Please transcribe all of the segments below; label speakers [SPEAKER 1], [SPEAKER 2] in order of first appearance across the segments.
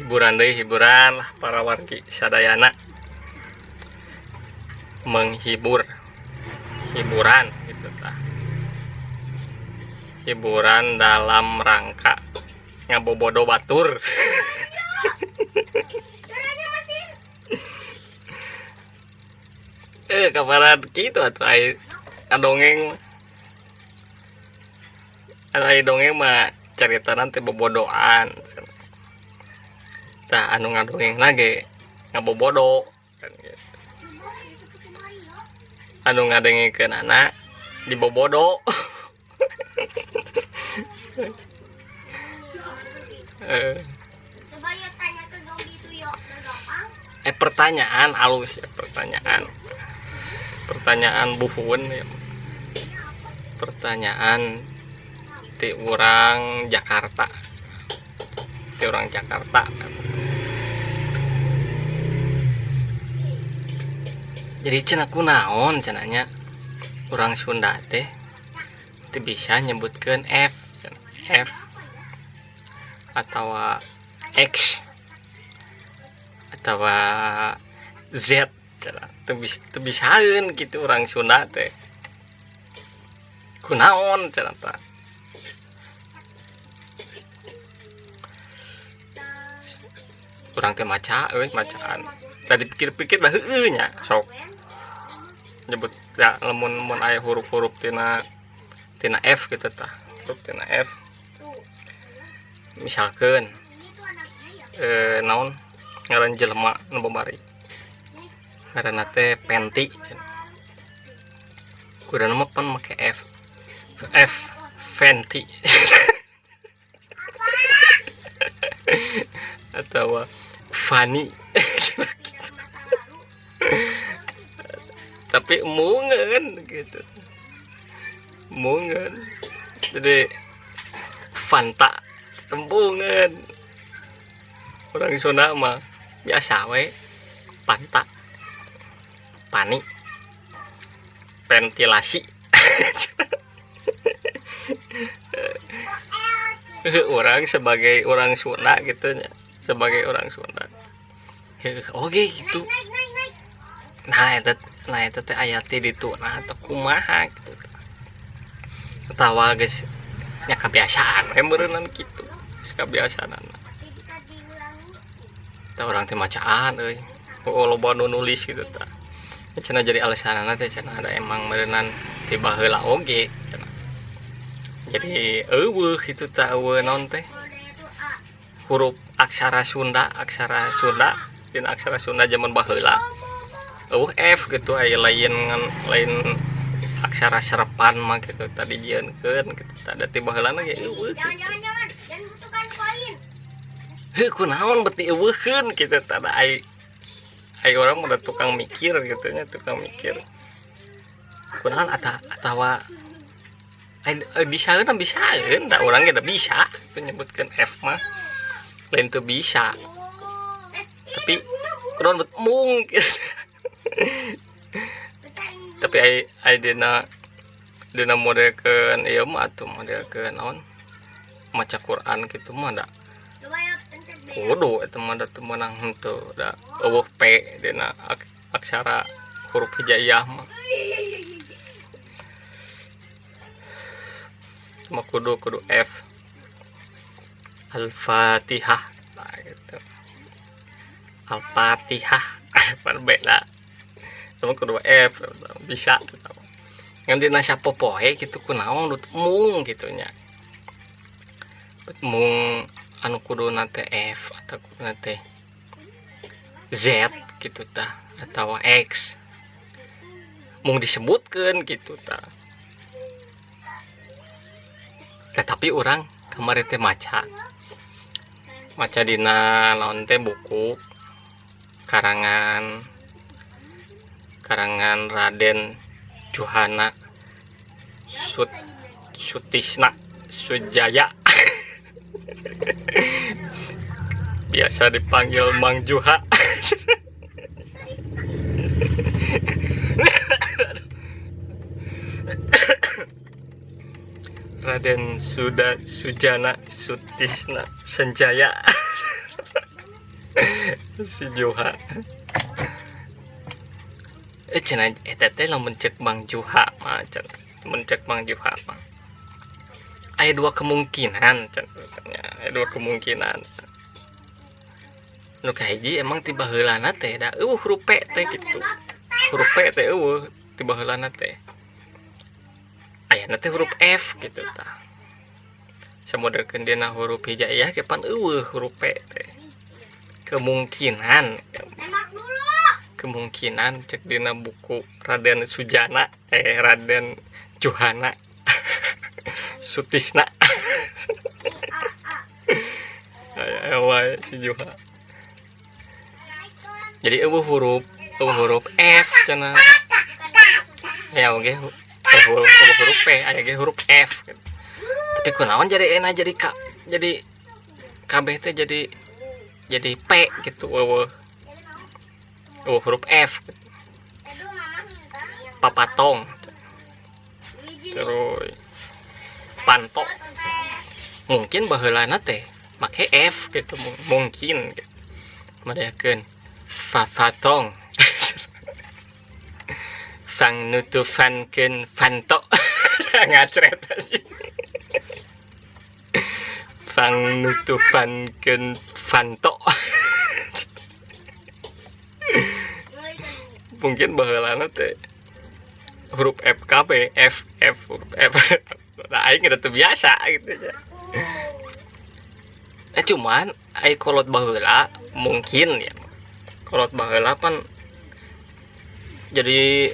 [SPEAKER 1] Hiburan deui, hiburan lah para wargi sadayana. Menghibur. Hiburan gitu tah. Hiburan dalam rangka ngabobodo batur. Kaparan kitu atuh ai dongeng. Ai dongeng mah carita nanti bobodoan. Tah anu ngadongeng lagi ngabobodo kan gitu. Anu ngadengikeun anak dibobodo. Pertanyaan alus ya, pertanyaan. Pertanyaan buhun ya. Pertanyaan ti urang Jakarta. Ti urang Jakarta. Jadi cenah kunaon cenahnya urang Sunda teh teu bisa nyebutkeun F, F atau X atau Z cenah teu bisaeun kitu urang Sunda teh. Kunaon cenah tah. Urang teh maca euy, macaan. Tadi pikir-pikir dah heueuh nya sok. Nyebut ya lamun mun aya huruf-huruf tina F gitu tah. Huruf tina F. Misalkeun naon ngaran jelema nu babari. Ngaranna teh Penti cenah. Kuduna mah pan make F. F Fenty. Atau Fanny. Tapi mungen gitu. Mungen. Jadi Fanta tembungan. Orang Sunda mah biasa we Fanta. Pani. Ventilasi. Orang sebagai orang Sunda gitu nya, sebagai orang Sunda. Oke gitu. Nah eta teh aya ti ditu nah atau kumaha gitu. Ketawa guys nya kebiasaan we meureunnan kitu. Geus kebiasaanana. Tah urang teh macaan euy. Oh loba nu nulis gitu tah. Cenah jadi alasanana teh cenah ada emang meureunnan ti baheula oge cenah. Jadi eueuh kitu tah eueuh naon teh. Huruf aksara Sunda dina aksara Sunda zaman baheula. Eueuh F gitu aya lain lain aksara serepan mah gitu tadi jieunkeun gitu tah da ti baheulana ge eueuh.
[SPEAKER 2] Jangan butuhkan koin.
[SPEAKER 1] Heuh kunaon beuti eueuheun kitu tah da ai orang mah tukang mikir gitu nya, tukang mikir. Kunaon atawa ai bisaeun bisaeun da urang ge da bisa teu nyebutkeun F mah. Lain teu bisa. Tapi kunaon bet mung gitu. Tapi ai dina modelkeun ieu mah atuh modelkeun naon maca Quran kitu mah da kudu eta mah da teu meunang henteu da eueuh P dina aksara huruf hijaiyah mah. Mah kudu F. Al-Fatihah nah gitu. Al-Fatihah pan beda. Sama kudu F bisa gitu. Ngan dina sapopoe kitu kunaon mung kitu nya. Mung anu kuduna teh F atau kuduna teh Z gitu tah atau X. Mung disebutkeun gitu tah. Tetapi urang kamari teh maca dina naon teh buku karangan Raden Juhana Sutisna Sujaya. Biasa dipanggil Mang Juha. Raden Sujana Sutisna Senjaya. Si Juha. Cenah eta teh lamun cek Bang Juha mah cenah. Lamun cek Bang Juha mah. Aya dua kemungkinan cenah, aya dua kemungkinan. Nu kahiji emang ti baheulana teh da eueuh huruf P teh gitu. Huruf P teh eueuh ti baheulana teh. Ayana teh huruf F gitu tah. Samoderkeun dina huruf hijaiyah ge pan eueuh huruf P teh. Kemungkinan, kemungkinan cek dina buku Raden Sujana, Raden Juhana Sutisna. Aya wae si Juha. Jadi eueuh huruf F cenah. Ya oge eueuh huruf P, aya ge huruf F gitu. Tapi kunaon jadi enak jadi K, jadi kabeh teh jadi P gitu, eueuh huruf F gitu. Papatong. Terus panto. Mungkin baheulana teh make F gitu, mungkin gitu. Madakeun fafatong. Fang nutufankeun fanto. Ngacret aja. Fang nutufankeun fanto. Mungkin baheulana teh huruf F K B F F huruf F. Nah, aing udah terbiasa gitu ya. Cuman aing kolot baheula mungkin ya. Kolot baheula pan jadi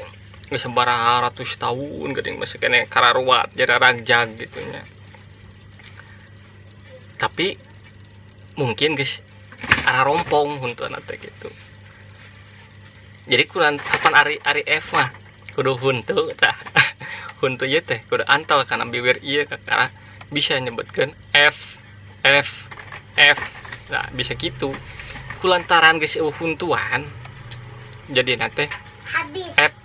[SPEAKER 1] geus sabaraha ratus tahun geuning masih keneh kararuat jadi ragjag gitu nya. Tapi mungkin geus ararompong huntuana teh gitu. Jadi kurang kapan ari F mah kudu huntu tah. Huntu ieu teh kudu antal kana bibir ieu kakara bisa nyebutkeun F F F. Nah, bisa gitu. Kulantaran geus eueuh huntuan jadi teh
[SPEAKER 2] habis
[SPEAKER 1] F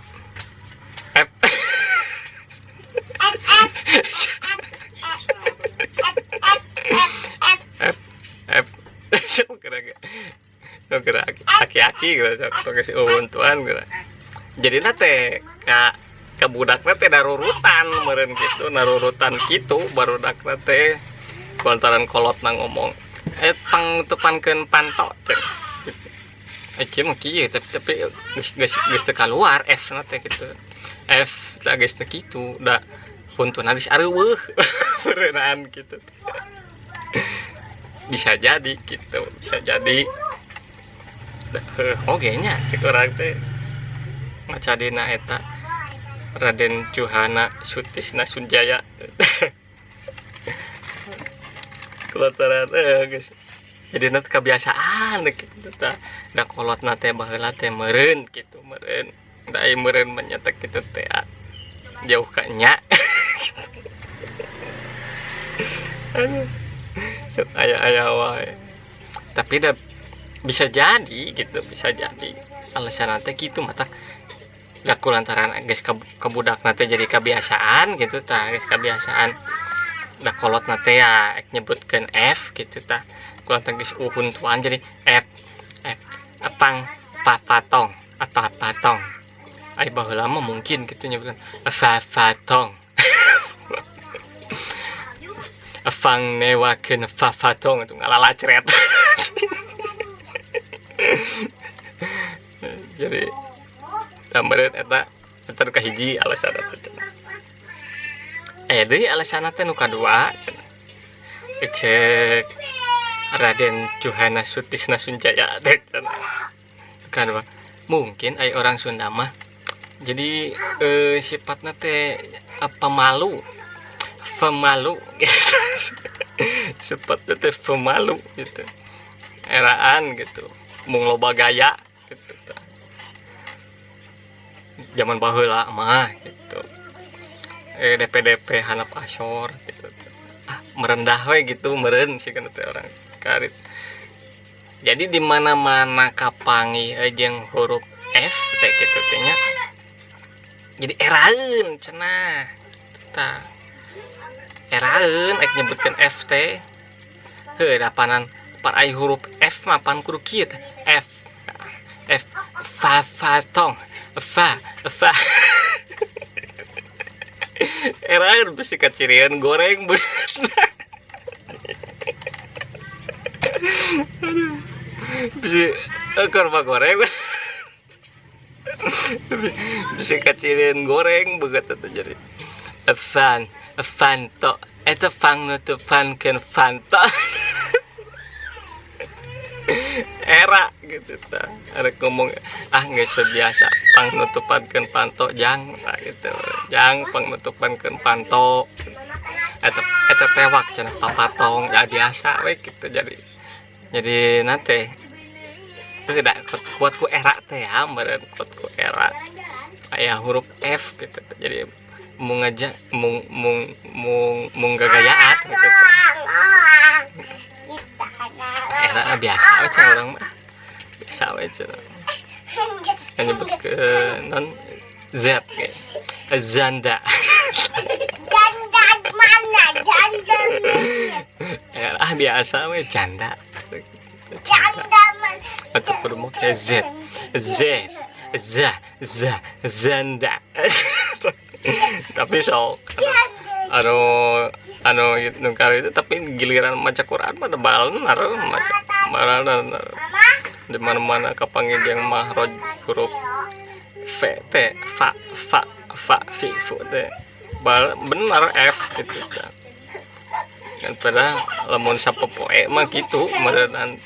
[SPEAKER 1] F
[SPEAKER 2] F F F F
[SPEAKER 1] F F. Sok geura aki-aki geura sok geus eueuh huntuan geura. Jadi teh ka budakna teh darurutan meureun kitu, narurutan kitu barudakna teh kulantaran kolotna ngomong pangtupankeun panto teh. Kieu mah kieu tapi geus teu kaluar F na teh kitu. F teh geus teu kitu da huntuna geus areuweuh. Meureunaan kitu. Bisa jadi gitu, bisa jadi. Heuh oge nya cek urang teh. Maca dina eta Raden Juhana Sutisna Sunjaya. Kulantaran geus jadi na kebiasaan gitu tah. Da kolotna teh baheula teh meureun gitu, meureun. Da aya meureun mah nya teh kitu teh jauh ka nya. Aduh. Sok aya-aya wae. Tapi da bisa jadi gitu, bisa jadi. Alasan teh kitu mata da kulantaran geus kabudakna teh jadi kebiasaan gitu tah, geus kebiasaan. Da kolotna teh ya ek nyebutkeun F gitu tah. Kulantaran geus uhuntuan jadi F F apang papatong atau patong. Ai baheula mah mungkin gitu nyebutkeun fafatong. Fang newakeun fafatong itu ngalalacret. Jadi tambahan eta nu kahiji alasan eta cenah. Deui alasan teh nu kadua cenah. Cek Raden Juhana Sutisna Sunjaya teh cenah. Kadua mungkin ai orang Sunda mah jadi sifatna teh pemalu. Pemalu. Sifatna teh pemalu gitu. Eraan gitu. Mung loba gaya gitu tah. Zaman baheula mah gitu. DPDP hanap asor gitu. Ah, merendah we gitu, meureun sih kan teh orang karit. Jadi di mana-mana kapanggih jeung huruf F teh kitu teh nya. Jadi eraeun cenah. Tah. Eraeun ek nyebutkeun F teh. Heuh dapanan par ai huruf F F mah pan kudu kieu teh. F F fa fa tong fa fa. Era bisi kacirian goreng bener. Aduh. Bisi kurma goreng. Bisi kacirian goreng begitu tuh jadi. Fan fanto eta fang nutupan keun fanto. Era gitu tah. Ada ngomong ah geus biasa pang nutupankeun panto jang nah, gitu. Jang pang nutupankeun panto. Eta eta tewak cenah papatong ya biasa we gitu jadi. Jadi nanti tidak kuat ku era teh ya meureun kuat ku era. Aya huruf F gitu. Jadi mung aja mung mung mung mung gagayaan gitu. Era biasa we cenah urang mah. Biasa we cenah. Kan nyebutkeun non Z ge. Zanda.
[SPEAKER 2] Janda mana? Janda mana?
[SPEAKER 1] Ah biasa we janda.
[SPEAKER 2] Janda mana?
[SPEAKER 1] Atau kudu make Z. Z Z Z Zanda. Tapi sok anu anu nu itu tapi giliran maca Quran mah bener maca bener di mana-mana kapanggih jeung mahroj huruf V T fa fa fa fi fu T bener F gitu kan. Dan padahal lamun sapopoe mah gitu meureunnan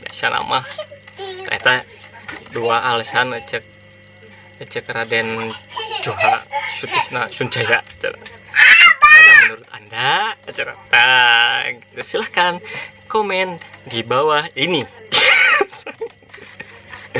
[SPEAKER 1] biasa mah eta dua alasan cek cek Raden Joha Sutisna Sunjaya. Gimana menurut Anda? Cerita. Silahkan komen di bawah ini.